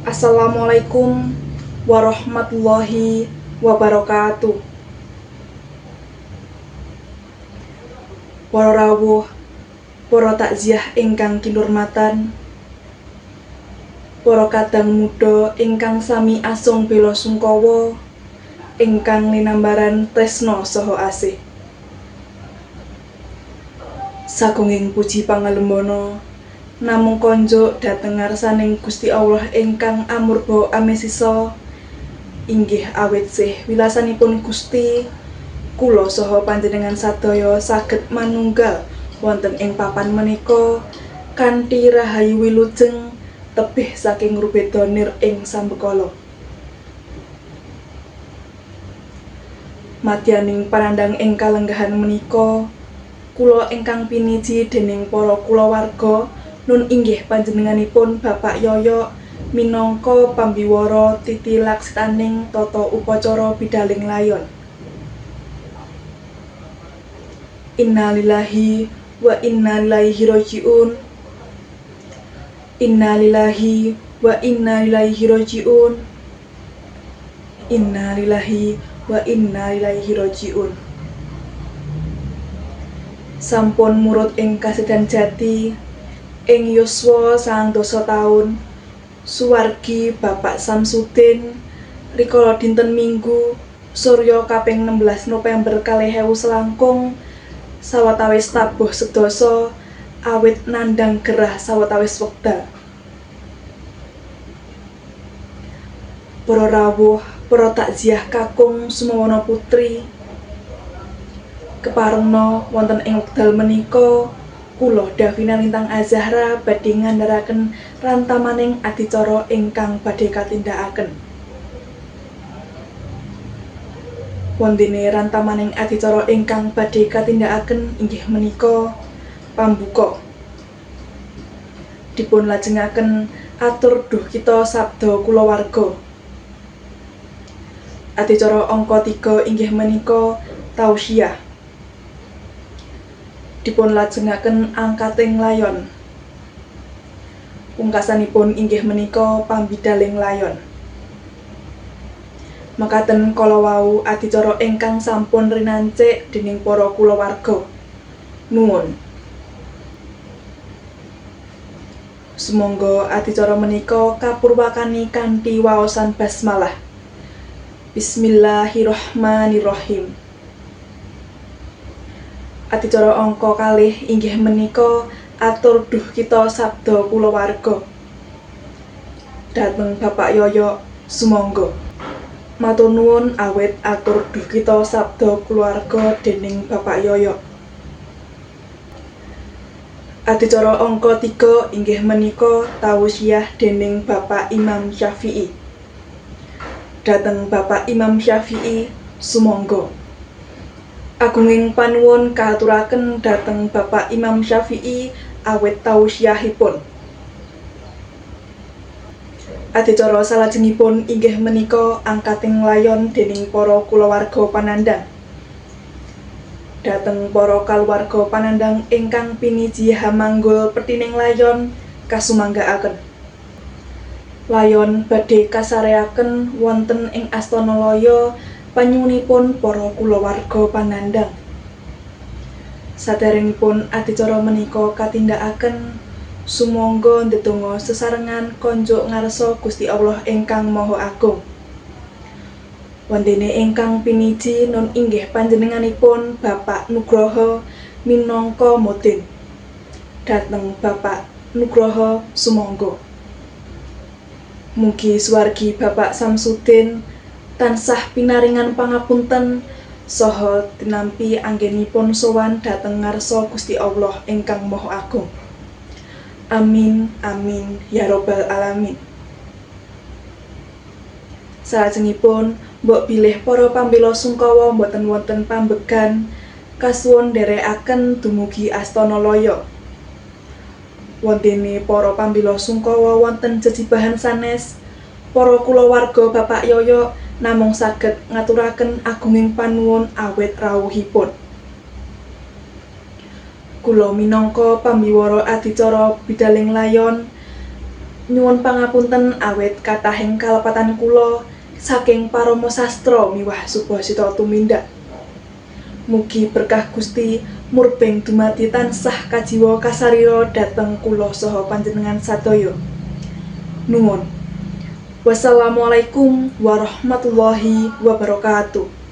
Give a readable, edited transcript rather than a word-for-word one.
Assalamualaikum warahmatullahi wabarakatuh. Para rawuh, para takziah ingkang kinurmatan, para kadang muda ingkang sami asung bela sungkawa ingkang linambaran tresna saha asih. Sagunging puji pangalembana namung konjuk dhateng ngarsaning Gusti Allah ingkang amurba amesisa, inggih awit sih wilasanipun Gusti kula saha panjenengan sadaya saged manunggal wonten ing papan menika kanthi rahayu wilujeng tebih saking rubeda nir ing sambekala. Madyaning panandhang ing kalenggahan menika kula ingkang piniji dening para kulawarga nun inggih panjenenganipun Bapak Yoyok minangka pambiwara titi laksitaning tata upacara bidaling layon. Innalillahi wa inna ilaihi rajiun. Innalillahi wa inna ilaihi rajiun. Innalillahi wa inna ilaihi rajiun. Sampun murut ing kasedan jati ing yuswa 90 taun, suwargi Bapak Samsudin rikala dinten Minggu surya kaping 16 November 2000 selangkung sawetawis tabuh sedasa awit nandhang gerah sawetawis wekdal. Para rawuh, para takziah kakung Sumawana Putri, keparengna wonten ing wekdal menika kula Davina Lintang Azahra badhe ngandharaken rantamaning adicara ingkang badhe katindakaken. Wontene rantamaning adicara ingkang badhe katindakaken inggih menika pambuka. Dipun lajengaken atur duh kita sabda kulawarga. Adicara angka 3 inggih menika tausiah. Dipun lajengaken angkating layon. Pungkasanipun inggih menika pambidaling layon. Mekaten kala wau adicara ingkang sampun rinancik dening para kulawarga. Nuwun. Sumangga adicara menika kapurwakani kanthi waosan basmalah. Bismillahirrahmanirrahim. Adicara angka kalih inggih menika atur duh kita sabda kulawarga. Dhateng Bapak Yoyok sumangga. Matur nuwun awit atur duh kita sabda kulawarga dening Bapak Yoyok. Adicara angka 3 inggih menika tausiah dening Bapak Imam Syafi'i. Dhateng Bapak Imam Syafi'i sumangga. Agunging panuwun kaaturaken dhateng Bapak Imam Syafi'i awit tausiahipun. Adicara salajengipun inggih menika angkating layon dening para kulawarga panandhang. Dhateng para kaluwarga panandhang ingkang piniji hamanggul pethining layon kasumanggaaken. Layon badhe kasareaken wonten ing Astana Laya panyuwunipun para kulawarga panandhang. Saderengipun adicara menika katindakaken, sumangga ndedonga sesarengan konjuk ngarsa Gusti Allah ingkang Maha Agung. Wondene ingkang piniji nun inggih panjenenganipun Bapak Nugroho minangka modin. Dhateng Bapak Nugroho sumangga. Mugi swargi Bapak Samsudin tansah pinaringan pangapunten saha tinampi anggenipun sowan dhateng ngarsa Gusti Allah ingkang Maha Agung. Amin amin ya robbal alamin. Salajengipun mbok bilih para pambela sungkawa boten wonten pambegan kasuwun nderekaken dumugi Astana Laya. Wontene para pambela sungkawa wonten jejibahan sanes, para kulawarga Bapak Yoyok namung saged ngaturaken agunging panuwun awit rawuhipun. Kula minangka pambiwara adicara bidaling layon nyuwun pangapunten awit kathahing kalepatan kula saking parama sastra miwah subasita tumindak. Mugi berkah Gusti murbeng dumadi tansah kajiwa kasarira dhateng kula saha panjenengan sadaya. Nuwun. Wassalamualaikum warahmatullahi wabarakatuh.